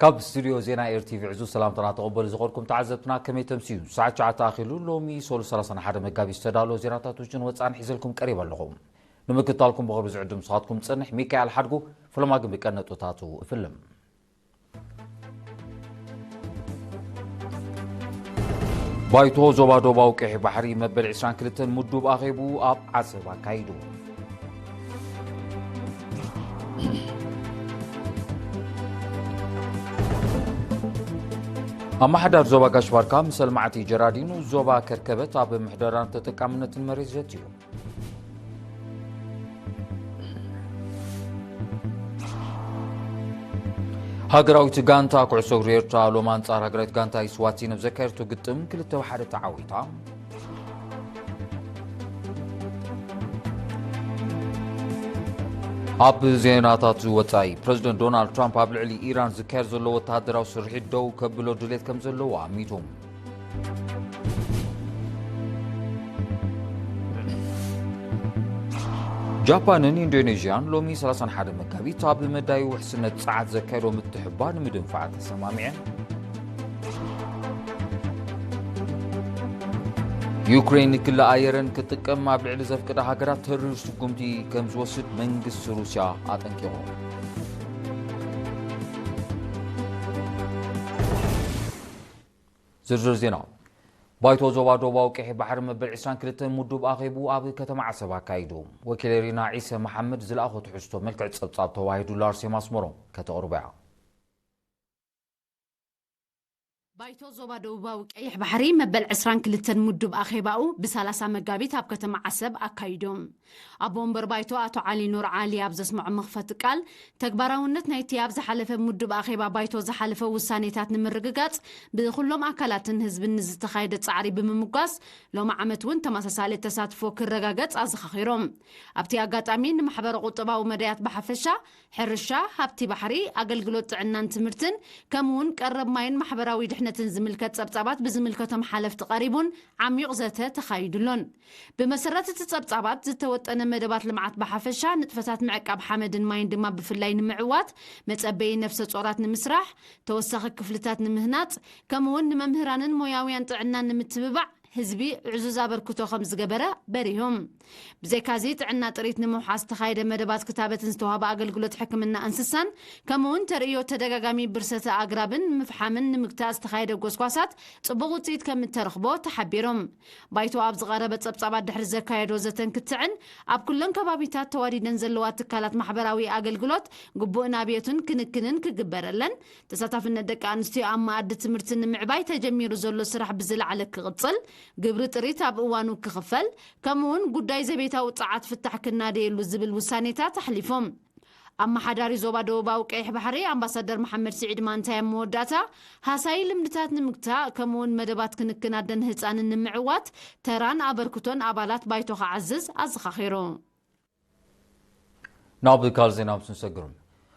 ካብ ስቱድዮ ዜና ኤር ቲቪ ዕዙዝ ሰላምታና ተቐበሉ። ዝኸድኩም ተዓዘብትና ከመይ ተምስዩ? ሰዓት ትሽዓተ ኣኺሉ። ሎሚ ሰሉስ ሰላሳ ሓደ መጋቢት ዝተዳለወ ዜናታት ውሽጥን ወጻእን ሒዘልኩም ቀሪበ ኣለኹ። ንምክትታልኩም ብኽብሪ ዝዕድም ንስኻትኩም ዝጸንሕ ሚካኤል ሓድጉ። ፈለማ ግን ብቀነጦታቱ እፍልም። ባይቶ ዞባ ደቡባዊ ቀይሕ ባሕሪ መበል ዕስራን ክልተን ምዱብ ኣኼቡ ኣብ ዓሰብ ኣካይዱ። ኣመሓዳሪ ዞባ ጋሽ ባርካ ምስ ኣልማዕቲ ጀራዲኑ ዞባ ከርከበት ኣብ ምሕደራን ተጠቃምነትን መሬት ዘትዩ። ሃገራዊት ጋንታ ኩዕሶ እግሪ ኤርትራ ሎም ኣንጻር ሃገራዊት ጋንታ ኢስዋቲን ኣብ ዘካየደቶ ግጥም ክልተ ብሓደ ተዓዊታ። ኣብ ዜናታት ወጻኢ፣ ፕረዚደንት ዶናልድ ትራምፕ ኣብ ልዕሊ ኢራን ዝካየድ ዘሎ ወተሃደራዊ ስርሒት ደው ከብሎ ድሌት ከም ዘለዎ ኣሚቱ። ጃፓንን ኢንዶኔዥያን ሎሚ ሰላሳን ሓደ መጋቢት ኣብ መዳይ ውሕስነት ጸዓት ዘካየዶ ምትሕባር ንምድንፋዕ ተሰማሚዐን። ዩክሬን ክሊ ኣየረን ክጥቀም ኣብ ልዕሊ ዘፍቅዳ ሃገራት ተሪር ስጉምቲ ከም ዝወስድ መንግስቲ ሩስያ ኣጠንቂቑ። ዝርዝር ዜና። ባይቶ ዞባ ደቡባዊ ቀይሕ ባሕሪ መበል ዕስራን ክልተን ምዱብ ኣኼቡ ኣብ ከተማ ዓሰብ ኣካይዱ። ወኪል ኤሪና ዒሰ መሓመድ ዝለኣኾ ትሕዝቶ መልክዕ ጸብጻብ ተዋሂዱላ ኣርሴማ ኣስመሮም ከተቕርቦ እያ። ባይቶ ዞባ ደቡባዊ ቀይሕ ባሕሪ መበል ዕስራን ክልተን ምዱብ ኣኼባኡ ብሰላሳ መጋቢት ኣብ ከተማ ዓሰብ ኣካይዶም። ኣቦ ወንበር ባይቶ ኣቶ ዓሊ ኑር ዓሊ ኣብ ዘስምዖ መኽፈቲ ቃል፣ ተግባራውነት ናይቲ ኣብ ዝሓለፈ ምዱብ ኣኼባ ባይቶ ዝሓለፈ ውሳኔታት ንምርግጋጽ ብኹሎም ኣካላትን ህዝብን ንዝተኻየደ ጻዕሪ ብምምጓስ፣ ሎሚ ዓመት እውን ተመሳሳሊ ተሳትፎ ክረጋገጽ ኣዘኻኺሮም። ኣብቲ ኣጋጣሚ ንማሕበረ ቁጠባዊ መዳያት ብሓፈሻ፣ ሕርሻ፣ ሃብቲ ባሕሪ፣ ኣገልግሎት ጥዕናን ትምህርትን፣ ከምኡውን ቀረብ ማይን ማሕበራዊ ድሕነትን ዝምልከት ጸብጻባት ብዝምልከቶም ሓለፍቲ ቀሪቡን ዓሚቕ ዘተ ተኻይዱሎን። ብመሰረት እቲ ጸብጻባት፣ ዝተወጠነ መደባት ልምዓት ብሓፈሻ፣ ንጥፈታት ምዕቃብ ሓመድን ማይን ድማ ብፍላይ ንምዕዋት፣ መጸበዪ ነፍሰ ጾራት ንምስራሕ፣ ተወሳኺ ክፍልታት ንምህናጽ፣ ከምኡውን ንመምህራንን ሞያውያን ጥዕናን ንምትብባዕ ህዝቢ ዕዙዝ ኣበርክቶ ከም ዝገበረ በሪሆም። ብዘይካዚ፣ ጥዕና ጥሪት ንምውሓስ ዝተኻየደ መደባት ክታበትን ዝተዋህበ ኣገልግሎት ሕክምና እንስሳን፣ ከምኡውን ተርእዮ ተደጋጋሚ ብርሰተ ኣግራብን ምፍሓምን ንምግታእ ዝተኻየደ ጎስጓሳት ጽቡቕ ውጽኢት ከም እተረኽቦ ተሓቢሮም። ባይቶ ኣብ ዝቐረበ ጸብጻባት ድሕሪ ዘካየዶ ዘተን ክትዕን፣ ኣብ ኩለን ከባቢታት ተዋዲደን ዘለዋ ትካላት ማሕበራዊ ኣገልግሎት ግቡእ ናብየቱን ክንክንን ክግበረለን፣ ተሳታፍነት ደቂ ኣንስትዮ ኣብ መኣዲ ትምህርቲ ንምዕባይ ተጀሚሩ ዘሎ ስራሕ ብዝለዓለ ክቕጽል፣ ግብሪ ጥሪት ኣብ እዋኑ ክኽፈል፣ ከምኡውን ጉዳይ ዘቤታዊ ጸዓት ፍታሕ ክናደየሉ ዝብል ውሳኔታት ኣሕሊፎም። ኣመሓዳሪ ዞባ ደቡባዊ ቀይሕ ባሕሪ ኣምባሳደር መሓመድ ስዒድ ማንታይ ኣብ መወዳእታ፣ ሃሳዪ ልምድታት ንምግታእ፣ ከምኡውን መደባት ክንክን ኣደን ህጻንን ንምዕዋት ተራን ኣበርክቶን ኣባላት ባይቶ ክዓዝዝ ኣዘኻኺሩ። ናብ ካልእ ዜና ምስ ንሰግር፣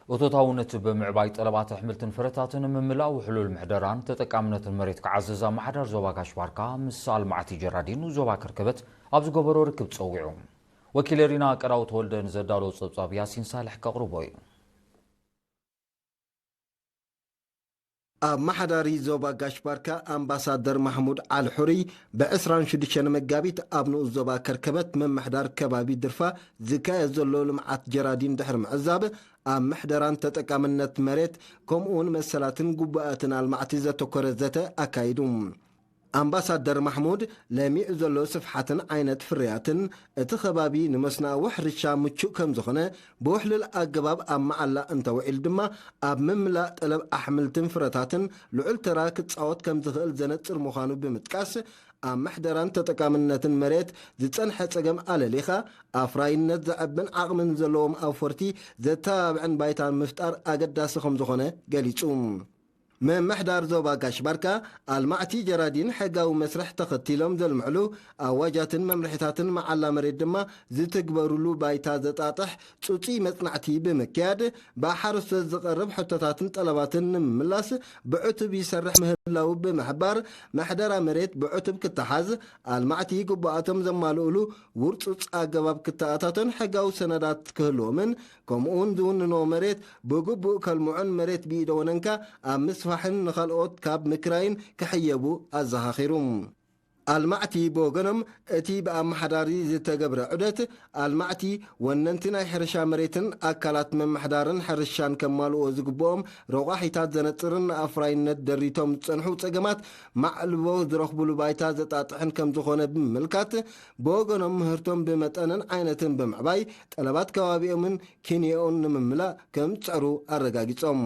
እቶታውነት ብምዕባይ ጠለባት ኣሕምልትን ፍረታትን ምምላእ ውሕሉል ምሕደራን ተጠቃምነትን መሬት ክዓዝዝ ኣመሓዳሪ ዞባ ጋሽ ባርካ ምስ ኣልማዕቲ ጀራዲን ዞባ ከርከበት ኣብ ዝገበሮ ርክብ ጸዊዑ። ወኪል ኤሪና ቀዳው ተወልደ ንዘዳለዎ ጸብጻብ ያሲን ሳልሕ ከቕርቦ እዩ። ኣመሓዳሪ ዞባ ጋሽ ባርካ ኣምባሳደር ማሕሙድ ኣልሑሪ ብዕስራን ሽዱሽተን መጋቢት ኣብ ንኡስ ዞባ ከርከበት ምምሕዳር ከባቢ ድርፋ ዝካየድ ዘሎ ልምዓት ጀራዲን ድሕሪ ምዕዛብ፣ ኣብ ምሕደራን ተጠቃምነት መሬት ከምኡውን መሰላትን ግቡኣትን ኣልማዕቲ ዘተኮረ ዘተ ኣካይዱ። ኣምባሳደር ማሕሙድ፣ ለሚዑ ዘሎ ስፍሓትን ዓይነት ፍርያትን እቲ ከባቢ ንመስኖኣዊ ሕርሻ ምቹእ ከም ዝኾነ፣ ብውሕሉል ኣገባብ ኣብ መዓላ እንተውዒሉ ድማ ኣብ ምምላእ ጠለብ ኣሕምልትን ፍረታትን ልዑል ተራ ክጻወት ከም ዝኽእል ዘነጽር ምዃኑ ብምጥቃስ፣ ኣብ ምሕደራን ተጠቃምነትን መሬት ዝጸንሐ ጸገም ኣለሊኻ፣ ኣፍራይነት ዘዕብን ዓቕምን ዘለዎም ኣውፈርቲ ዘተባብዕን ባይታ ምፍጣር ኣገዳሲ ከም ዝኾነ ገሊጹ። ምምሕዳር ዞባ ጋሽ ባርካ ኣልማዕቲ ጀራዲን ሕጋዊ መስርሕ ተኸቲሎም ዘልምዕሉ ኣዋጃትን መምርሕታትን መዓላ መሬት ድማ ዝትግበሩሉ ባይታ ዘጣጥሕ ጽጹይ መጽናዕቲ ብምክያድ ብሓረስቶት ዝቐርብ ሕቶታትን ጠለባትን ንምምላስ ብዕቱብ ይሰርሕ ምህላው ብምሕባር፣ መሕደራ መሬት ብዕቱብ ክተሓዝ፣ ኣልማዕቲ ግቡኣቶም ዘማልኡሉ ውርጹጽ ኣገባብ ክተኣታቶን ሕጋዊ ሰነዳት ክህልዎምን፣ ከምኡውን ዝውንንዎ መሬት ብግቡእ ከልምዑን መሬት ብኢደ ወነንካ ኣብ ምስፋሕን ንኻልኦት ካብ ምክራይን ክሕየቡ ኣዘኻኺሩ። ኣልማዕቲ ብወገኖም፣ እቲ ብኣመሓዳሪ ዝተገብረ ዑደት፣ ኣልማዕቲ ወነንቲ ናይ ሕርሻ መሬትን ኣካላት ምምሕዳርን ሕርሻን ከማልእዎ ዝግብኦም ረቋሒታት ዘነጽርን ንኣፍራይነት ደሪቶም ዝጸንሑ ጸገማት ማዕልቦ ዝረኽቡሉ ባይታ ዘጣጥሕን ከም ዝኾነ ብምምልካት፣ ብወገኖም ምህርቶም ብመጠንን ዓይነትን ብምዕባይ ጠለባት ከባቢኦምን ኪንዮኦን ንምምላእ ከም ዝጽዕሩ ኣረጋጊጾም።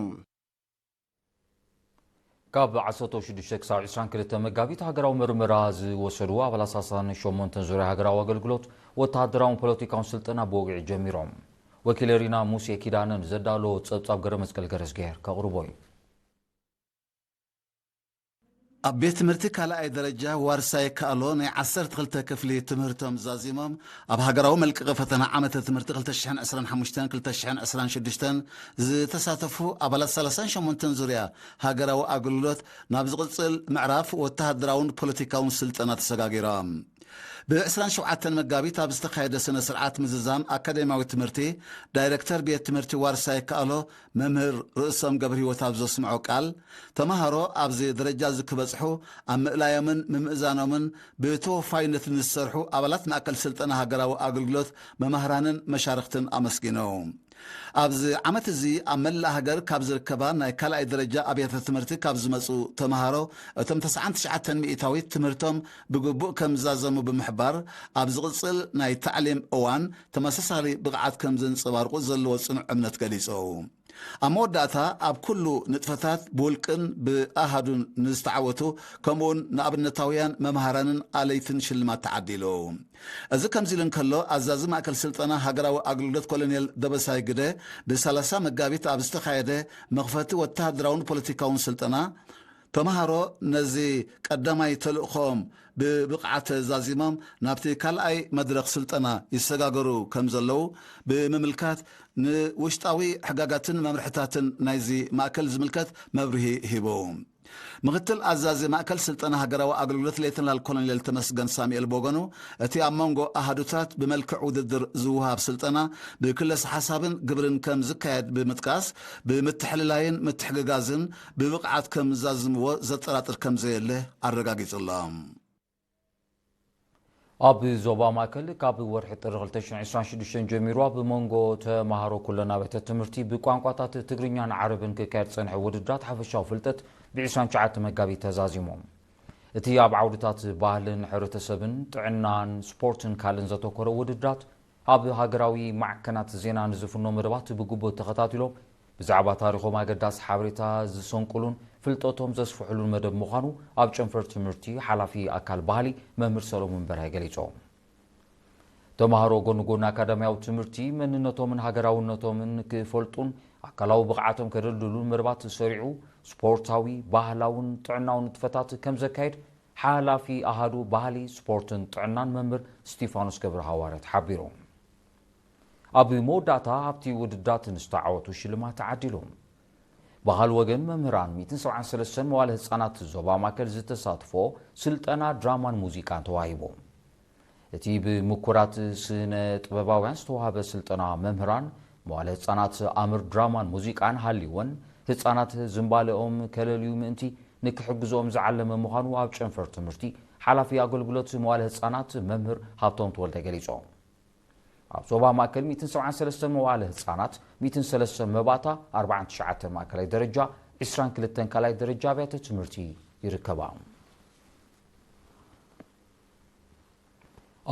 ካብ ዓሰርተ ሽዱሽተ ክሳብ ዕስራን ክልተ መጋቢት ሃገራዊ መርመራ ዝወሰዱ ኣባላት ሰላሳን ሸሞንተን ዙርያ ሃገራዊ ኣገልግሎት ወተሃደራውን ፖለቲካውን ስልጠና ብወግዒ ጀሚሮም። ወኪል ሪና ሙሴ ኪዳነ ንዘዳሎ ጸብጻብ ገረመስቀል ገረዝግሄር ከቕርቦ እዩ። ኣብ ቤት ትምህርቲ ካልኣይ ደረጃ ዋርሳይ ካሎ ናይ ዓሰርተ ክልተ ክፍሊ ትምህርቶም ዛዚሞም ኣብ ሃገራዊ መልቀቂ ፈተና ዓመተ ትምህርቲ ክልተ ሽሕን ዕስራን ሓሙሽተን ክልተ ሽሕን ዕስራን ሽዱሽተን ዝተሳተፉ ኣባላት ሰላሳን ሸሞንተን ዙርያ ሃገራዊ ኣገልግሎት ናብ ዝቕጽል ምዕራፍ ወተሃደራውን ፖለቲካውን ስልጠና ተሰጋጊሮም። ብ ዕስራን ሸውዓተን መጋቢት ኣብ ዝተኻየደ ስነ ስርዓት ምዝዛም ኣካዴሚያዊ ትምህርቲ ዳይሬክተር ቤት ትምህርቲ ዋርሳይ ካሎ መምህር ርእሶም ገብረ ህይወት ኣብ ዘስምዖ ቃል፣ ተማሃሮ ኣብዚ ደረጃ እዚ ክበጽሑ ኣብ ምእላዮምን ምምእዛኖምን ብተወፋይነት ንዝሰርሑ ኣባላት ማእከል ስልጠና ሃገራዊ ኣገልግሎት መማህራንን መሻርኽትን ኣመስጊኑ። ኣብዚ ዓመት እዚ ኣብ መላእ ሃገር ካብ ዝርከባ ናይ ካልኣይ ደረጃ ኣብያተ ትምህርቲ ካብ ዝመጹ ተማሃሮ እቶም ተስዓን ትሽዓተን ሚእታዊት ትምህርቶም ብግቡእ ከም ዝዛዘሙ ብምሕባር፣ ኣብ ዝቕጽል ናይ ታዕሊም እዋን ተመሳሳሊ ብቕዓት ከም ዘንጸባርቑ ዘለዎ ጽኑዕ እምነት ገሊጹ። ኣብ መወዳእታ ኣብ ኩሉ ንጥፈታት ብውልቅን ብኣሃዱን ንዝተዓወቱ ከምኡውን ንኣብነታውያን መምሃራንን ኣለይትን ሽልማት ተዓዲሉ። እዚ ከምዚ ኢሉ እንከሎ፣ ኣዛዚ ማእከል ስልጠና ሃገራዊ ኣገልግሎት ኮሎኔል ደበሳይ ግደ ብሰላሳ መጋቢት ኣብ ዝተኻየደ መኽፈቲ ወተሃደራውን ፖለቲካውን ስልጠና፣ ተምሃሮ ነዚ ቀዳማይ ተልእኾኦም ብብቕዓት ዛዚሞም ናብቲ ካልኣይ መድረኽ ስልጠና ይሰጋገሩ ከም ዘለዉ ብምምልካት፣ ንውሽጣዊ ሕጋጋትን መምርሕታትን ናይዚ ማእከል ዝምልከት መብርሂ ሂቡ። ምኽትል ኣዛዚ ማእከል ስልጠና ሃገራዊ ኣገልግሎት ሌተናል ኮሎኔል ተመስገን ሳሙኤል ብወገኑ፣ እቲ ኣብ መንጎ ኣሃዱታት ብመልክዕ ውድድር ዝወሃብ ስልጠና ብክለሰ ሓሳብን ግብርን ከም ዝካየድ ብምጥቃስ፣ ብምትሕልላይን ምትሕግጋዝን ብብቕዓት ከም ዝዛዝምዎ ዘጠራጥር ከም ዘየለ ኣረጋጊጹ ኣሎ። ኣብ ዞባ ማእከል ካብ ወርሒ ጥሪ ክልተ ሽሕን ዕስራን ሽዱሽተን ጀሚሩ ኣብ መንጎ ተማሃሮ ኩለን ኣብያተ ትምህርቲ ብቋንቋታት ትግርኛን ዓረብን ክካየድ ዝጸንሐ ውድድራት ሓፈሻዊ ፍልጠት ብ ዕስራን ትሽዓተን መጋቢት ተዛዚሞም። እቲ ኣብ ዓውድታት ባህልን ሕብረተሰብን፣ ጥዕናን፣ ስፖርትን ካልእን ዘተኮረ ውድድራት ኣብ ሃገራዊ ማዕከናት ዜና ንዝፍኖ መደባት ብግቡእ ተኸታቲሎም ብዛዕባ ታሪኾም ኣገዳሲ ሓበሬታ ዝሰንቁሉን ፍልጠቶም ዘስፍሑሉን መደብ ምዃኑ ኣብ ጨንፈር ትምህርቲ ሓላፊ ኣካል ባህሊ መምህር ሰሎሙን በርሀ ገሊጾም። ተምሃሮ ጎኒ ጎኒ ኣካዳሚያዊ ትምህርቲ መንነቶምን ሃገራውነቶምን ክፈልጡን ኣካላዊ ብቕዓቶም ከደልድሉን መደባት ሰሪዑ ስፖርታዊ፣ ባህላውን ጥዕናውን ንጥፈታት ከም ዘካየድ ሓላፊ ኣሃዱ ባህሊ ስፖርትን ጥዕናን መምህር ስቲፋኖስ ገብረ ሃዋርያት ሓቢሩ። ኣብ መወዳእታ ኣብቲ ውድድራት ንዝተዓወቱ ሽልማት ተዓዲሉ። ብኻል ወገን መምህራን ሚእትን ሰብዓን ሰለስተን መዋለ ህጻናት ዞባ ማእከል ዝተሳትፎ ስልጠና ድራማን ሙዚቃን ተዋሂቡ። እቲ ብምኩራት ስነ ጥበባውያን ዝተዋህበ ስልጠና መምህራን መዋለ ህጻናት ኣምር ድራማን ሙዚቃን ሃልይወን ህጻናት ዝንባለኦም ከለልዩ ምእንቲ ንክሕግዝኦም ዝዓለመ ምዃኑ ኣብ ጨንፈር ትምህርቲ ሓላፊ ኣገልግሎት መዋለ ህጻናት መምህር ሃብቶም ተወልደ ገሊጾም። ኣብ ዞባ ማእከል ሚእትን ሰብዓን ሰለስተን መዋለ ህጻናት፣ ሚእትን ሰለስተን መባእታ፣ ኣርባዓን ትሽዓተን ማእከላይ ደረጃ፣ ዕስራን ክልተን ካልኣይ ደረጃ ኣብያተ ትምህርቲ ይርከባ።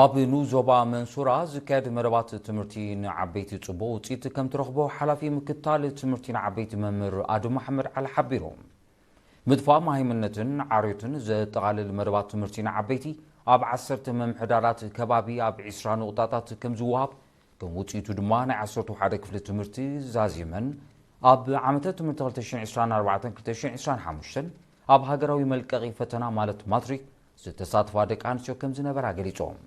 ኣብ ንኡስ ዞባ መንሱራ ዝካየድ መደባት ትምህርቲ ንዓበይቲ ጽቡቕ ውጽኢት ከም ትረኽቦ ሓላፊ ምክታል ትምህርቲ ንዓበይቲ መምህር ኣዱ መሓመድ ዓሊ ሓቢሩ። ምጥፋእ መሃይምነትን ዓርዮትን ዘጠቓልል መደባት ትምህርቲ ንዓበይቲ ኣብ ዓሰርተ ምምሕዳራት ከባቢ ኣብ ዕስራ ንቑጣታት ከም ዝወሃብ፣ ከም ውጽኢቱ ድማ ናይ ዓሰርተ ሓደ ክፍሊ ትምህርቲ ዛዚመን ኣብ ዓመተ ትምህርቲ ክልተ ሽሕን ዕስራን ኣርባዕተን ክልተ ሽሕን ዕስራን ሓሙሽተን ኣብ ሃገራዊ መልቀቒ ፈተና ማለት ማትሪክ ዝተሳትፋ ደቂ ኣንስትዮ ከም ዝነበራ ገሊጾም።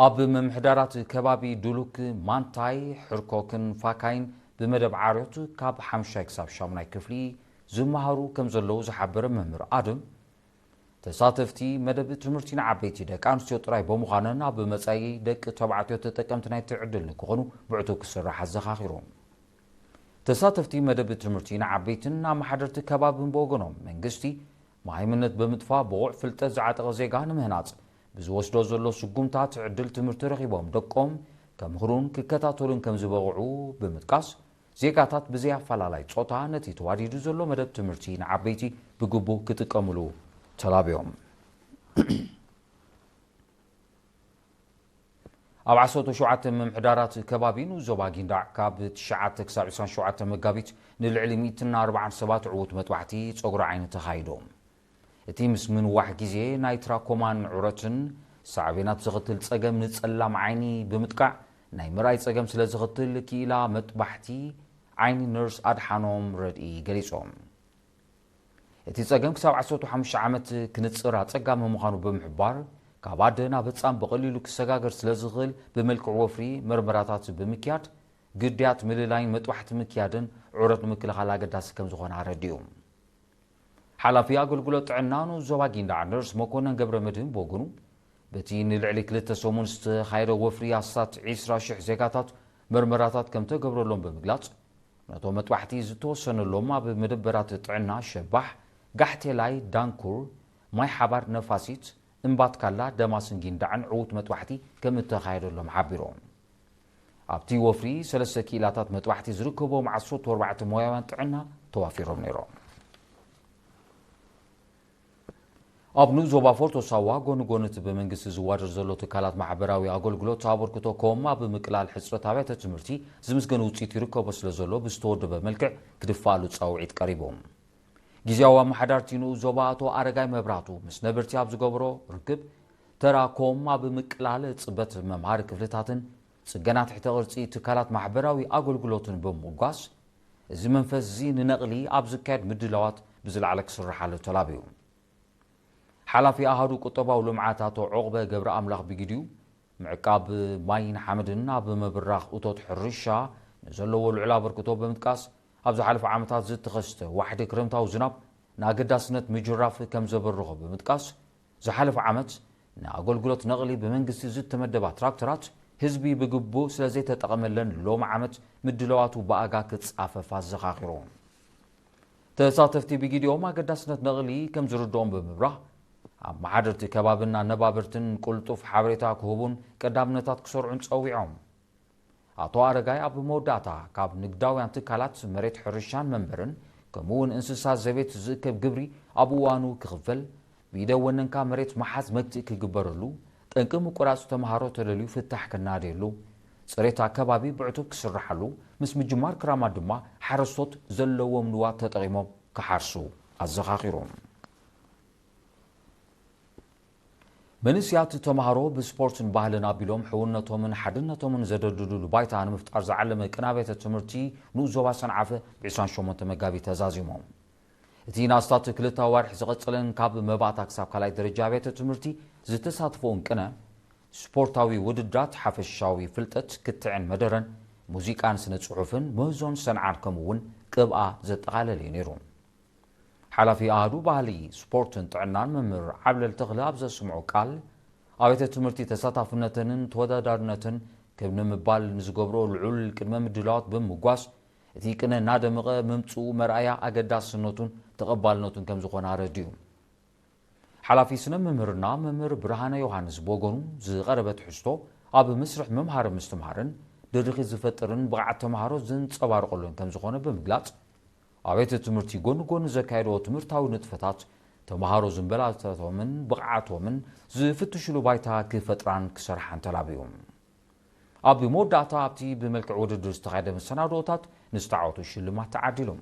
ኣብ ምምሕዳራት ከባቢ ዱሉክ፣ ማንታይ፣ ሕርኮክን ፋካይን ብመደብ ዓርዮት ካብ ሓምሻይ ክሳብ ሻሙናይ ክፍሊ ዝመሃሩ ከም ዘለዉ ዝሓበረ መምህር ኣድም፣ ተሳተፍቲ መደብ ትምህርቲ ንዓበይቲ ደቂ ኣንስትዮ ጥራይ ብምዃነን ኣብ መጻኢ ደቂ ተባዕትዮ ተጠቀምቲ ናይቲ ዕድል ንክኾኑ ብዕቱብ ክስራሕ ኣዘኻኺሩ። ተሳተፍቲ መደብ ትምህርቲ ንዓበይትን ኣመሓደርቲ ከባብን ብወገኖም መንግስቲ መሃይምነት ብምጥፋእ ብቑዕ ፍልጠት ዝዓጠቐ ዜጋ ንምህናጽ ብዝወስዶ ዘሎ ስጉምታት ዕድል ትምህርቲ ረኺቦም ደቆም ከምህሩን ክከታተሉን ከም ዝበቕዑ ብምጥቃስ ዜጋታት ብዘይ ኣፈላላይ ጾታ ነቲ ተዋዲዱ ዘሎ መደብ ትምህርቲ ንዓበይቲ ብግቡእ ክጥቀምሉ ተላብዮም። ኣብ ዓሰርተ ሸውዓተ ምምሕዳራት ከባቢ ንኡስ ዞባ ጊንዳዕ ካብ ትሽዓተ ክሳብ ዕስራን ሸውዓተ መጋቢት ንልዕሊ ሚእትን ኣርባዓን ሰባት ዕዉት መጥባሕቲ ጸጉሪ ዓይኒ ተኻይዶም። እቲ ምስ ምንዋሕ ግዜ ናይ ትራኮማን ዑረትን ሳዕቤናት ዘኸትል ጸገም ንጸላም ዓይኒ ብምጥቃዕ ናይ ምርኣይ ጸገም ስለ ዘኸትል ክኢላ መጥባሕቲ ዓይኒ ነርስ ኣድሓኖም ረድኢ ገሊጾም። እቲ ጸገም ክሳብ ዓሰርተ ሓሙሽተ ዓመት ክንጽር ኣጸጋሚ ምዃኑ ብምሕባር ካብ ኣደ ናብ ህጻን ብቐሊሉ ክሰጋገር ስለ ዝኽእል ብመልክዕ ወፍሪ መርመራታት ብምክያድ ግድያት ምልላይን መጥባሕቲ ምክያድን ዑረት ንምክልኻል ኣገዳሲ ከም ዝኾነ ኣረዲኡ። ሓላፊ ኣገልግሎት ጥዕና ንኡስ ዞባ ጊንዳዕ ነርስ መኮነን ገብረ መድህን ብወገኑ በቲ ንልዕሊ ክልተ ሰሙን ዝተኻየደ ወፍሪ ኣስታት ዕስራ ሽሕ ዜጋታት መርመራታት ከም ተገብረሎም ብምግላጽ ነቶም መጥባሕቲ ዝተወሰነሎም ኣብ መደበራት ጥዕና ሸባሕ፣ ጋሕቴላይ፣ ዳንኩር፣ ማይ ሓባር፣ ነፋሲት፣ እምባትካላ፣ ደማስን ጊንዳዕን ዕዉት መጥባሕቲ ከም እተኻየደሎም ሓቢሮም። ኣብቲ ወፍሪ ሰለስተ ክኢላታት መጥባሕቲ ዝርከቦም ዓሰርተ ኣርባዕተ ሞያውያን ጥዕና ተዋፊሮም ነይሮም። ኣብ ንኡስ ዞባ ፎርቶ ሳዋ ጎኒ ጎኒ እቲ ብመንግስቲ ዝዋደር ዘሎ ትካላት ማሕበራዊ ኣገልግሎት ኣበርክቶ ኮም ኣብ ምቅላል ሕፅረት ኣብያተ ትምህርቲ ዝምስገን ውፅኢት ይርከቦ ስለ ዘሎ ብዝተወደበ መልክዕ ክድፋኣሉ ፃውዒት ቀሪቡ። ግዝያዊ ኣመሓዳርቲ ንኡስ ዞባ ኣቶ ኣረጋይ መብራቱ ምስ ነበርቲ ኣብ ዝገብሮ ርክብ ተራ ኮም ኣብ ምቅላል ፅበት መምሃሪ ክፍልታትን ፅገና ትሕተ ቅርፂ ትካላት ማሕበራዊ ኣገልግሎትን ብምጉጓስ እዚ መንፈስ እዚ ንነቕሊ ኣብ ዝካየድ ምድላዋት ብዝለዓለ ክስርሓሉ ተላብዩ። ሓላፊ ኣሃዱ ቁጠባዊ ልምዓት ኣቶ ዑቕበ ገብረ ኣምላኽ ብግዲኡ ምዕቃብ ማይን ሓመድን ኣብ ምብራኽ እቶት ሕርሻ ንዘለዎ ልዑል ኣበርክቶ ብምጥቃስ ኣብ ዝሓለፈ ዓመታት ዝተኸስተ ዋሕዲ ክረምታዊ ዝናብ ንኣገዳስነት ምጅራፍ ከም ዘበረኾ ብምጥቃስ ዝሓለፈ ዓመት ንኣገልግሎት ነቕሊ ብመንግስቲ ዝተመደባ ትራክተራት ህዝቢ ብግቡእ ስለ ዘይተጠቐመለን ሎሚ ዓመት ምድለዋቱ ብኣጋ ክጻፈፍ ኣዘኻኺሩ። ተሳተፍቲ ብግዲኦም ኣገዳስነት ነቕሊ ከም ዝርድኦም ብምብራህ ኣመሓደርቲ ከባብን ኣነባበርትን ቅልጡፍ ሓበሬታ ክህቡን ቀዳምነታት ክሰርዑን ጸዊዖም። ኣቶ ኣረጋይ ኣብ መወዳእታ ካብ ንግዳውያን ትካላት መሬት ሕርሻን መንበርን ከምኡ እውን እንስሳ ዘቤት ዝእከብ ግብሪ ኣብ እዋኑ ክኽፈል፣ ብኢደ ወነንካ መሬት ምሓዝ መግትኢ ክግበረሉ፣ ጠንቂ ምቁራፅ ተምሃሮ ተደልዩ ፍታሕ ክናደየሉ፣ ፅሬት ኣከባቢ ብዕቱብ ክስርሓሉ፣ ምስ ምጅማር ክራማት ድማ ሓረስቶት ዘለዎም ንዋት ተጠቒሞም ክሓርሱ ኣዘኻኺሮም። መንእስያት ተምሃሮ ብስፖርትን ባህልን ኣቢሎም ሕውነቶምን ሓድነቶምን ዘደልድሉሉ ባይታ ንምፍጣር ዝዓለመ ቅነ ኣብያተ ትምህርቲ ንኡስ ዞባ ሰንዓፈ ብ ዕስራን ሸሞንተ መጋቢት ተዛዚሞም። እቲ ንኣስታት ክልተ ኣዋርሕ ዝቐጸለን ካብ መባእታ ክሳብ ካልኣይ ደረጃ ኣብያተ ትምህርቲ ዝተሳትፎን ቅነ ስፖርታዊ ውድድራት ሓፈሻዊ ፍልጠት ክትዕን መደረን ሙዚቃን ስነ ጽሑፍን ምህዞን ሰንዓን ከምኡ እውን ቅብኣ ዘጠቓለለ እዩ ነይሩ። ሓላፊ ኣሃዱ ባህሊ ስፖርትን ጥዕናን መምህር ዓብለል ተኽለ ኣብ ዘስምዖ ቃል ኣብያተ ትምህርቲ ተሳታፍነተንን ተወዳዳርነትን ክብ ንምባል ንዝገብሮ ልዑል ቅድመ ምድላዋት ብምጓስ እቲ ቅነ እናደመቐ ምምፅኡ መርኣያ ኣገዳስነቱን ተቐባልነቱን ከም ዝኾነ ኣረዲኡ። ሓላፊ ስነ መምህርና መምህር ብርሃነ ዮሃንስ ብወገኑ ዝቐረበ ትሕዝቶ ኣብ መስርሕ ምምሃር ምስትምሃርን ድርኺት ዝፈጥርን ብቕዓት ተምሃሮ ዝንፀባርቐሉን ከም ዝኾነ ብምግላፅ ኣብያተ ትምህርቲ ጎኒ ጎኒ ዘካየድኦ ትምህርታዊ ንጥፈታት ተምሃሮ ዝንበላታቶምን ብቕዓቶምን ዝፍትሽሉ ባይታ ክፈጥራን ክሰርሓን ተላብዩ። ኣብ መወዳእታ ኣብቲ ብመልክዕ ውድድር ዝተኻየደ መሰናድኦታት ንዝተዓወቱ ሽልማት ተዓዲሎም።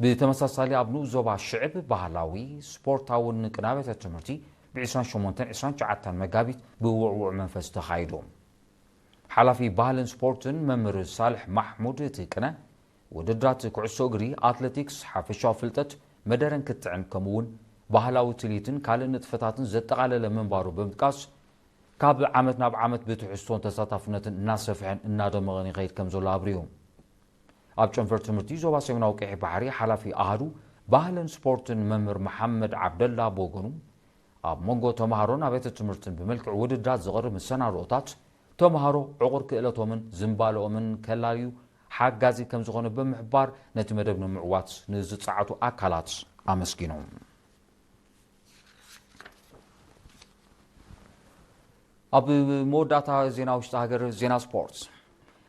ብተመሳሳሊ ኣብ ንኡስ ዞባ ሽዕብ ባህላዊ ስፖርታውን ቅነ ኣብያተ ትምህርቲ ብ ዕስራን ሸሞንተን ዕስራን ትሽዓተን መጋቢት ብውዕዉዕ መንፈስ ተኻይዱ። ሓላፊ ባህልን ስፖርትን መምህር ሳልሕ ማሕሙድ እቲ ቅነ ውድድራት ኩዕሶ እግሪ፣ ኣትሌቲክስ፣ ሓፈሻዊ ፍልጠት፣ መደረን ክትዕን ከምኡ እውን ባህላዊ ትልሂትን ካልእ ንጥፈታትን ዘጠቓለለ ምንባሩ ብምጥቃስ፣ ካብ ዓመት ናብ ዓመት ብትሕዝቶን ተሳታፍነትን እናሰፍሐን እናደመቐን ይኸይድ ከም ዘሎ ኣብርዩ። ኣብ ጨንፈር ትምህርቲ ዞባ ሰሜናዊ ቀይሕ ባሕሪ ሓላፊ ኣሃዱ ባህልን ስፖርትን መምህር መሓመድ ዓብደላ ብወገኑ፣ ኣብ መንጎ ተምሃሮን ኣብያተ ትምህርትን ብመልክዕ ውድድራት ዝቐርብ መሰናድኦታት፣ ተምሃሮ ዕቑር ክእለቶምን ዝንባለኦምን ከላልዩ ሓጋዚ ከም ዝኾነ ብምሕባር፣ ነቲ መደብ ንምዕዋት ንዝጸዓቱ ኣካላት ኣመስጊኖም። ኣብ መወዳእታ ዜና ውሽጢ ሃገር፣ ዜና ስፖርት።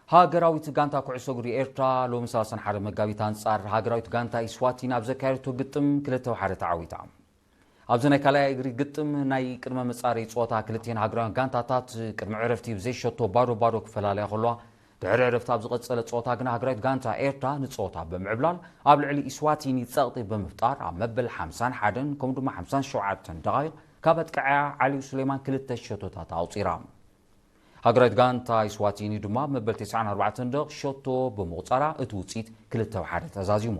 ሃገራዊት ጋንታ ኩዕሶ እግሪ ኤርትራ ሎሚ ሰላሳን ሓደ መጋቢት ኣንጻር ሃገራዊት ጋንታ ኢስዋቲን ኣብ ዘካየደቶ ግጥም ክልተ ብሓደ ተዓዊታ። ኣብዚ ናይ ካልኣይ እግሪ ግጥም ናይ ቅድመ መጻረዪ ጸወታ ክልቲኤን ሃገራውያን ጋንታታት ቅድሚ ዕረፍቲ ብዘይሸቶ ባዶ ባዶ ክፈላለያ ከለዋ፣ ድሕሪ ዕረፍቲ ኣብ ዝቐጸለ ጸወታ ግና ሃገራዊት ጋንታ ኤርትራ ንጸወታ ብምዕብላል ኣብ ልዕሊ ኢስዋቲኒ ጸቕጢ ብምፍጣር ኣብ መበል ሓምሳን ሓደን ከምኡ ድማ ሓምሳን ሸውዓተን ደቓይቕ ካብ ኣጥቃዓያ ዓሊ ሱሌማን ክልተ ሸቶታት ኣውጺራ። ሃገራዊት ጋንታ ኢስዋቲኒ ድማ ኣብ መበል ተስዓን ኣርባዕተን ደቕ ሸቶ ብምቑጻራ እቲ ውጽኢት ክልተ ብሓደ ተዛዚሙ።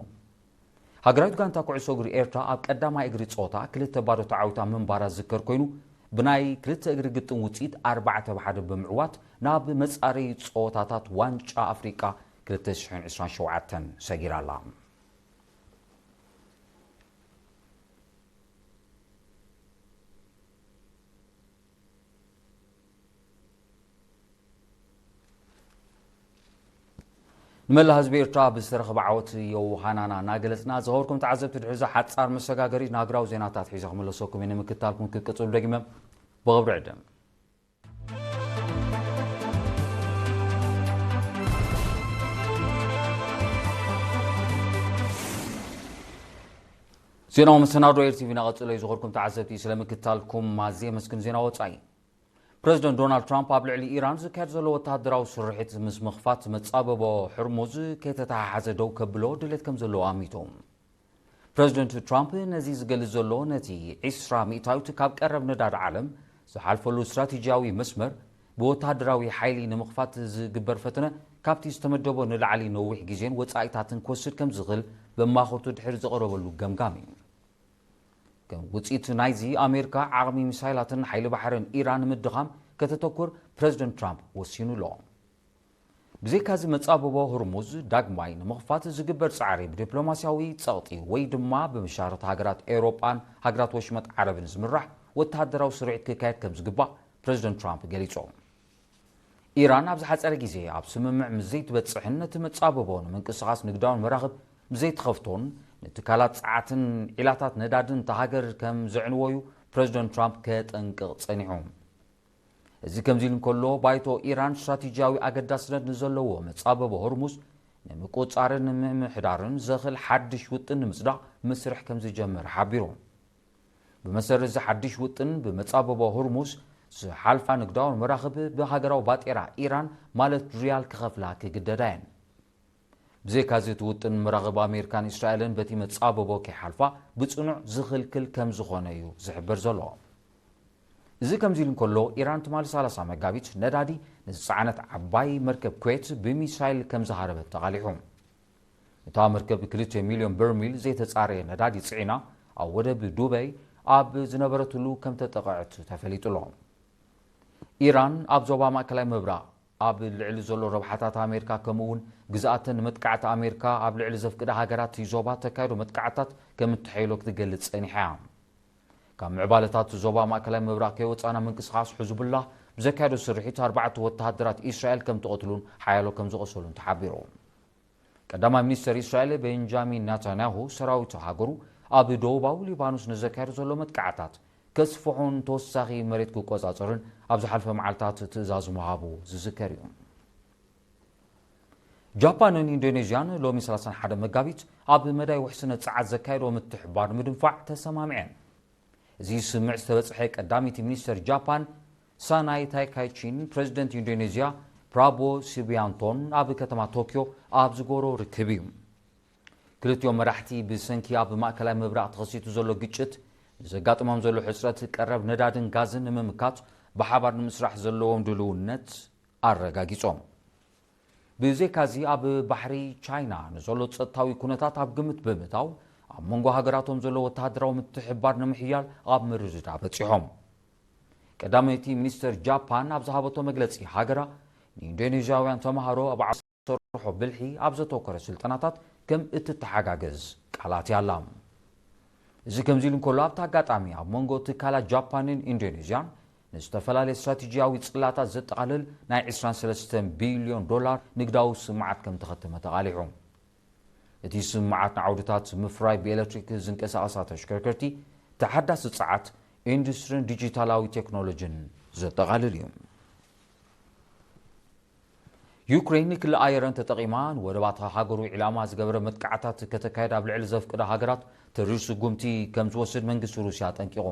ሃገራዊት ጋንታ ኩዕሶ እግሪ ኤርትራ ኣብ ቀዳማይ እግሪ ጸወታ ክልተ ባዶ ተዓዊታ ምንባራ ዝዝከር ኮይኑ፣ ብናይ ክልተ እግሪ ግጥም ውጽኢት ኣርባዕተ ብሓደ ብምዕዋት ናብ መጻረዪ ጸወታታት ዋንጫ ኣፍሪቃ ክልተ ሽሕን ዕስራን ሸውዓተን ሰጊራ ኣላ። ንመላእ ህዝቢ ኤርትራ ብዝተረኸበ ዓወት የውሃናና እናገለጽና፣ ዝኸበርኩም ተዓዘብቲ፣ ድሕሪ እዛ ሓጻር መሰጋገሪት ንሃገራዊ ዜናታት ሒዘ ክምለሰኩም እየ። ንምክትታልኩም ክቅጽሉ ደጊመ ብኽብሪ ዕድም። ዜናዊ መሰናዶ ኤር ቲ ቪ እናቐጸለ እዩ። ዝኸበርኩም ተዓዘብቲ፣ ስለ ምክትታልኩም ኣዝየ የመስግን። ዜና ወጻኢ። ፕረዚደንት ዶናልድ ትራምፕ ኣብ ልዕሊ ኢራን ዝካየድ ዘሎ ወተሃደራዊ ስርሒት ምስ ምኽፋት መጻበቦ ሕርሙዝ ከይተተሓሓዘ ደው ከብሎ ድሌት ከም ዘለዎ ኣሚቱ። ፕረዚደንት ትራምፕ ነዚ ዝገልጽ ዘሎ፣ ነቲ ዒስራ ሚእታዊት ካብ ቀረብ ነዳዲ ዓለም ዝሓልፈሉ ስትራቴጂያዊ መስመር ብወተሃደራዊ ሓይሊ ንምኽፋት ዝግበር ፈተነ፣ ካብቲ ዝተመደቦ ንላዕሊ ነዊሕ ግዜን ወጻኢታትን ክወስድ ከም ዝኽእል በማኸርቱ ድሕሪ ዘቕረበሉ ገምጋም እዩ። ከም ውጽኢት ናይዚ፣ ኣሜሪካ ዓቕሚ ሚሳይላትን ሓይሊ ባሕርን ኢራን ንምድኻም ከተተኩር ፕረዚደንት ትራምፕ ወሲኑ ኣሎ። ብዘይካዚ፣ መጻብቦ ሁርሙዝ ዳግማይ ንምኽፋት ዝግበር ጻዕሪ ብዲፕሎማስያዊ ጸቕጢ ወይ ድማ ብመሻርኽቲ ሃገራት ኤውሮጳን ሃገራት ወሽመጥ ዓረብን ዝምራሕ ወተሃደራዊ ስርዒት ክካየድ ከም ዝግባእ ፕረዚደንት ትራምፕ ገሊጹ። ኢራን ኣብ ዝሓጸረ ግዜ ኣብ ስምምዕ ምስ ዘይትበጽሕን ነቲ መጻብቦ ንምንቅስቓስ ንግዳውን መራኽብ ምስ ዘይትኸፍቶን ንትካላት ጸዓትን ዒላታት ነዳድን እታ ሃገር ከም ዘዕንዎ እዩ ፕረዚደንት ትራምፕ ከጠንቅቕ ጸኒሑ። እዚ ከምዚ ኢሉ እንከሎ፣ ባይቶ ኢራን ስትራቴጂያዊ ኣገዳስነት ንዘለዎ መጻብቦ ሆርሙዝ ንምቁጽጻርን ንምምሕዳርን ዘኽእል ሓድሽ ውጥን ንምጽዳቕ መስርሕ ከም ዝጀመረ ሓቢሩ። ብመሰረት እዚ ሓድሽ ውጥን፣ ብመጻብቦ ሆርሙዝ ዝሓልፋ ንግዳውን መራኽብ ብሃገራዊ ባጤራ ኢራን ማለት ሪያል ክኸፍላ ክግደዳ እየን። ብዘይካዚ፣ እቲ ውጥን መራኽብ ኣሜሪካን እስራኤልን በቲ መጻብቦ ከይሓልፋ ብጽኑዕ ዝኽልክል ከም ዝኾነ እዩ ዝሕበር ዘሎ። እዚ ከምዚ ኢሉ እንከሎ፣ ኢራን ትማሊ ሰላሳ መጋቢት ነዳዲ ንዝጸዓነት ዓባይ መርከብ ኩዌት ብሚሳይል ከም ዝሃረበት ተቓሊሑ። እታ መርከብ ክልተ ሚልዮን በርሚል ዘይተጻረየ ነዳዲ ጽዒና ኣብ ወደብ ዱበይ ኣብ ዝነበረትሉ ከም ተጠቕዐት ተፈሊጡ ኣሎ። ኢራን ኣብ ዞባ ማእከላይ ምብራቕ ኣብ ልዕሊ ዘሎ ረብሓታት ኣሜሪካ፣ ከምኡ እውን ግዝኣተን ንመጥቃዕቲ ኣሜሪካ ኣብ ልዕሊ ዘፍቅዳ ሃገራት እቲ ዞባ ተካይዶ መጥቃዕታት ከም እትሐይሎ ክትገልጽ ጸኒሓ እያ። ካብ ምዕባለታት ዞባ ማእከላይ ምብራቕ ከይወጻና ምንቅስቓስ ሕዝቡላህ ብዘካየዶ ስርሒት ኣርባዕተ ወተሃደራት እስራኤል ከም ተቐትሉን ሓያሎ ከም ዝቖሰሉን ተሓቢሩ። ቀዳማይ ሚኒስተር እስራኤል ቤንጃሚን ናታንያሁ ሰራዊት ሃገሩ ኣብ ደቡባዊ ሊባኖስ ንዘካየዶ ዘሎ መጥቃዕታት ከስፍሑን ተወሳኺ መሬት ክቆጻጸርን ኣብ ዝሓልፈ መዓልታት ትእዛዝ ምሃቡ ዝዝከር እዩ። ጃፓንን ኢንዶኔዥያን ሎሚ ሰላሳን ሓደ መጋቢት ኣብ መዳይ ውሕስነት ጸዓት ዘካየዶ ምትሕባር ንምድንፋዕ ተሰማሚዐን። እዚ ስምምዕ ዝተበጽሐ ቀዳመይቲ ሚኒስተር ጃፓን ሳናይ ታይካይቺን ፕረዚደንት ኢንዶኔዥያ ፕራቦ ሱቢያንቶን ኣብ ከተማ ቶክዮ ኣብ ዝገበሮ ርክብ እዩ። ክልቲኦም መራሕቲ ብሰንኪ ኣብ ማእከላይ ምብራቕ ተኸሲቱ ዘሎ ግጭት ንዘጋጥሞም ዘሎ ሕጽረት ቀረብ ነዳድን ጋዝን ንምምካት ብሓባር ንምስራሕ ዘለዎም ድልውነት ኣረጋጊጾም። ብዘይካዚ ኣብ ባሕሪ ቻይና ንዘሎ ጸጥታዊ ኩነታት ኣብ ግምት ብምእታው ኣብ መንጎ ሃገራቶም ዘሎ ወተሃደራዊ ምትሕብባር ንምሕያል ኣብ ምርድዳእ በጺሖም። ቀዳመይቲ ሚኒስተር ጃፓን ኣብ ዝሃበቶ መግለጺ፣ ሃገራ ንኢንዶኔዥያውያን ተምሃሮ ኣብ ዓሰርተ ሰርሖ ብልሒ ኣብ ዘተኮረ ስልጠናታት ከም እትተሓጋገዝ ቃላት ያላ። እዚ ከምዚ ኢሉ እንከሎ፣ ኣብቲ ኣጋጣሚ ኣብ መንጎ ትካላት ጃፓንን ኢንዶኔዥያን ንዝተፈላለየ ስትራቴጂያዊ ጽላታት ዘጠቓልል ናይ ዕስራን ሰለስተን ቢልዮን ዶላር ንግዳዊ ስምዓት ከም ተኸተመ ተቓሊሑ። እቲ ስምዓት ንዓውድታት ምፍራይ ብኤሌክትሪክ ዝንቀሳቐሳ ተሽከርከርቲ፣ ተሓዳሲ ጸዓት፣ ኢንዱስትሪን ዲጂታላዊ ቴክኖሎጂን ዘጠቓልል እዩ። ዩክሬን ክሊ ኣየረን ተጠቒማ ንወደባት ሃገሩ ዒላማ ዝገበረ መጥቃዕታት ከተካየድ ኣብ ልዕሊ ዘፍቅዳ ሃገራት ተሪር ስጉምቲ ከም ዝወስድ መንግስቲ ሩስያ ኣጠንቂቑ።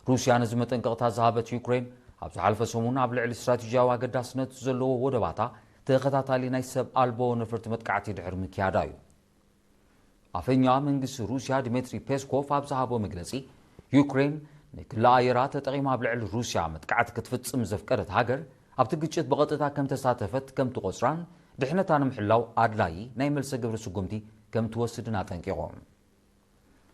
ሩስያ ነዚ መጠንቀቕታ ዝሃበት ዩክሬን፣ ኣብ ዝሓለፈ ሰሙን ኣብ ልዕሊ ስትራቴጂያዊ ኣገዳስነት ዘለዎ ወደባታ ተኸታታሊ ናይ ሰብ ኣልቦ ነፈርቲ መጥቃዕቲ ድሕሪ ምክያዳ እዩ። ኣፈኛ መንግስቲ ሩስያ ድሜትሪ ፔስኮቭ ኣብ ዝሃቦ መግለጺ፣ ዩክሬን ንክሊ ኣየራ ተጠቒማ ኣብ ልዕሊ ሩስያ መጥቃዕቲ ክትፍጽም ዘፍቀደት ሃገር፣ ኣብቲ ግጭት ብቐጥታ ከም ተሳተፈት ከም ትቖጽራን ድሕነታ ንምሕላው ኣድላዪ ናይ መልሰ ግብሪ ስጉምቲ ከም ትወስድን ኣጠንቂቑ።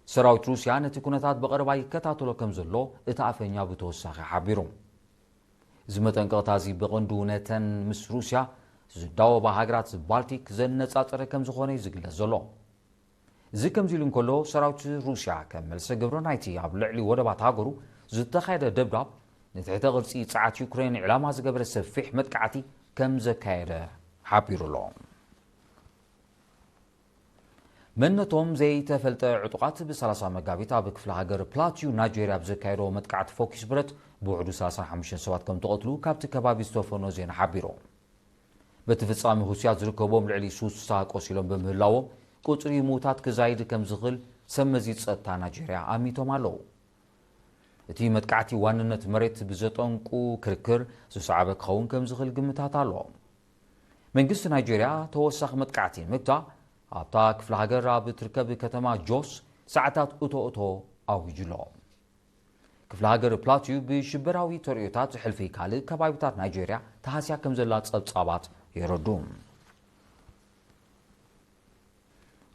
ሰራዊት ሩስያ ነቲ ኩነታት ብቐረባ ይከታተሎ ከም ዘሎ እቲ ኣፈኛ ብተወሳኺ ሓቢሩ። እዚ መጠንቀቕታ እዚ ብቐንዱ ነተን ምስ ሩስያ ዝዳወባ ሃገራት ባልቲክ ዘነጻጸረ ከም ዝኾነ እዩ ዝግለጽ ዘሎ። እዚ ከምዚ ኢሉ እንከሎ፣ ሰራዊት ሩስያ ከም መልሰ ግብሪ ናይቲ ኣብ ልዕሊ ወደባት ሃገሩ ዝተኻየደ ደብዳብ፣ ንትሕተ ቅርጺ ጸዓት ዩክሬን ዕላማ ዝገበረ ሰፊሕ መጥቃዕቲ ከም ዘካየደ ሓቢሩ ኣሎ። መንነቶም ዘይተፈልጠ ዕጡቓት ብ30 መጋቢት ኣብ ክፍለ ሃገር ፕላቲዩ ናይጄርያ ኣብ ዘካየዶ መጥቃዕቲ ፎኪስ ብረት ብውሕዱ ሰላሳን ሓሙሽተን ሰባት ከም ተቐትሉ ካብቲ ከባቢ ዝተፈኖ ዜና ሓቢሩ። በቲ ፍጻሜ ሁስያት ዝርከቦም ልዕሊ ሱሳ ቆሲሎም ብምህላዎም፣ ቁጽሪ ምዉታት ክዛይድ ከም ዝኽእል ሰብ መዚ ጸጥታ ናይጄርያ ኣሚቶም ኣለዉ። እቲ መጥቃዕቲ ዋንነት መሬት ብዘጠንቁ ክርክር ዝሰዓበ ክኸውን ከም ዝኽእል ግምታት ኣሎ። መንግስቲ ናይጄርያ ተወሳኺ መጥቃዕቲ ንምግታእ ኣብታ ክፍለ ሃገር ኣብ እትርከብ ከተማ ጆስ ሰዓታት እቶ እቶ ኣዊጁ ኣሎ። ክፍለ ሃገር ፕላቲዩ ብሽበራዊ ተርእዮታት ሕልፊ ካልእ ከባቢታት ናይጄርያ ተሃስያ ከም ዘላ ጸብጻባት የረዱ።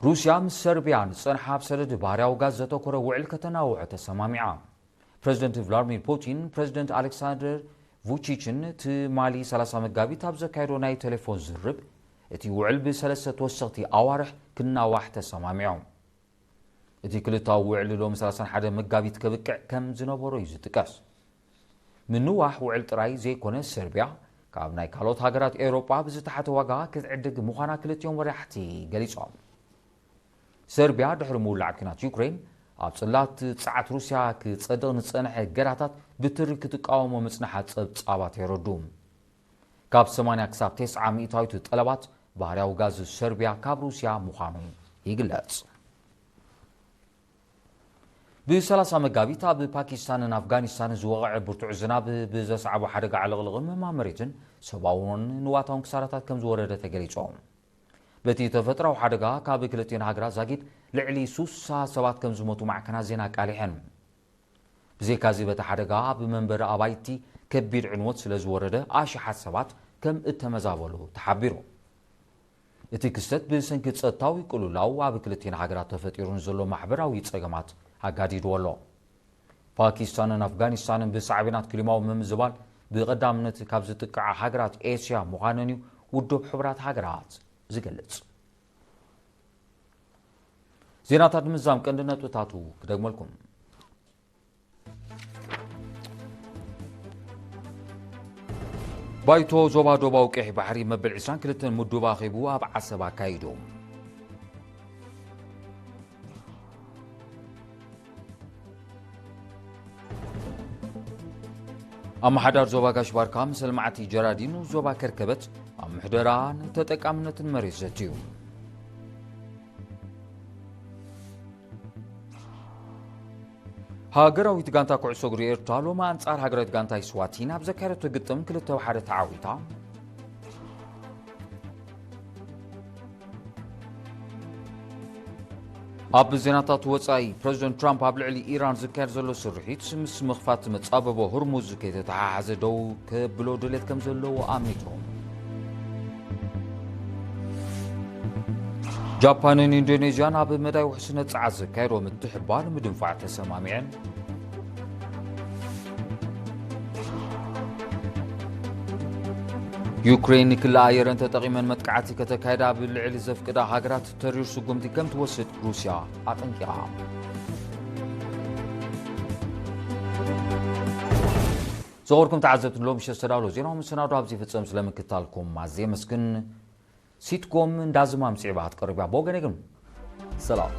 ሩስያ ምስ ሰርቢያ ንጸንሓ ኣብ ሰደድ ባህርያዊ ጋዝ ዘተኮረ ውዕል ከተናውሖ ተሰማሚዓ። ፕረዚደንት ቭላድሚር ፑቲን ፕረዚደንት ኣሌክሳንደር vučić-ን ትማሊ ሰላሳ መጋቢት ኣብ ዘካየዶ ናይ ቴሌፎን ዝርርብ፣ እቲ ውዕል ብሰለስተ ተወሰኽቲ ኣዋርሕ ክናዋሕ ተሰማሚዖም። እቲ ክልታዊ ውዕል ሎሚ ሰላሳን ሓደ መጋቢት ከብቅዕ ከም ዝነበሮ እዩ ዝጥቀስ። ምንዋሕ ውዕል ጥራይ ዘይኮነ፣ ሰርቢያ ካብ ናይ ካልኦት ሃገራት ኤውሮጳ ብዝተሓተ ዋጋ ክትዕድግ ምዃና ክልቲኦም መራሕቲ ገሊጾም። ሰርቢያ ድሕሪ ምውላዕ ኲናት ዩክሬን፣ ኣብ ጽላት ጸዓት ሩስያ ክጸድቕ ንጸንሐ እገዳታት ብትሪ ክትቃወሞ ምጽንሓ ጸብጻባት የረዱ። ካብ ሰማንያ ክሳብ ተስዓ ሚእታዊት ጠለባት ባህርያዊ ጋዝ ሰርቢያ ካብ ሩስያ ምዃኑ ይግለጽ። ብ30 መጋቢት ኣብ ፓኪስታንን ኣፍጋኒስታንን ዝወቕዐ ብርቱዕ ዝናብ ብዘስዓቦ ሓደጋ ዕልቕልቕን ምህማም መሬትን ሰብኣውን ንዋታውን ክሳራታት ከም ዝወረደ ተገሊጾ። በቲ ተፈጥራዊ ሓደጋ ካብ ክልቲኤን ሃገራት ዛጊድ ልዕሊ ሱሳ ሰባት ከም ዝሞቱ ማዕከናት ዜና ኣቃሊሐን። ብዘይካዚ በቲ ሓደጋ ኣብ መንበሪ ኣባይቲ ከቢድ ዕንወት ስለ ዝወረደ ኣሽሓት ሰባት ከም እተመዛበሉ ተሓቢሩ። እቲ ክስተት ብሰንኪ ጸጥታዊ ቅልውላው ኣብ ክልቲኤን ሃገራት ተፈጢሩ ንዘሎ ማሕበራዊ ጸገማት ኣጋዲድዎ ኣሎ። ፓኪስታንን ኣፍጋኒስታንን ብሳዕቤናት ክሊማዊ ምምዝባል ብቐዳምነት ካብ ዝጥቀዓ ሃገራት ኤስያ ምዃነን እዩ ውድብ ሕቡራት ሃገራት ዝገልጽ። ዜናታት ምዛም ቀንዲ ነጥብታቱ ክደግመልኩም። ባይቶ ዞባ ዶባዊ ቀይሕ ባሕሪ መበል ዕስራን ክልተን ምዱብ ኣኼቡ ኣብ ዓሰብ ኣካይዱ። ኣመሓዳር ዞባ ጋሽ ባርካ፣ ምስ ልምዓት ጀራዲኑ ዞባ ከርከበት ኣብ ምሕደራን ተጠቃምነትን መሬት ዘትዩ። ሃገራዊት ጋንታ ኩዕሶ እግሪ ኤርትራ ሎሚ ኣንጻር ሃገራዊት ጋንታ ስዋቲን ኣብ ዘካየደቶ ግጥም ክልተ ብሓደ ተዓዊታ። ኣብ ዜናታት ወጻኢ፣ ፕረዚደንት ትራምፕ ኣብ ልዕሊ ኢራን ዝካየድ ዘሎ ስርሒት ምስ ምኽፋት መጻብቦ ሁርሙዝ ከይተተሓሓዘ ደው ከብሎ ድሌት ከም ዘለዎ ኣሚቱ። ጃፓንን ኢንዶኔዥያን ኣብ መዳይ ውሕስነት ጸዓት ዘካየድዎ ምትሕብባር ንምድንፋዕ ተሰማሚዐን። ዩክሬን ክሊ ኣየረን ተጠቒመን መጥቃዕቲ ከተካይዳ ኣብ ልዕሊ ዘፍቅዳ ሃገራት ተሪር ስጉምቲ ከም ትወስድ ሩስያ ኣጠንቂቓ። ዝኸበርኩም ተዓዘብቲ፣ ሎሚ ምሸት ዝተዳለወ ዜናዊ መሰናዶ ኣብዚ ይፍጸም። ስለምክትታልኩም ኣዝየ የመስግን። ሲትኮም እንዳዝማም ጽዒባ ክትቀርብ እያ። ብወገነይ ግን ሰላም።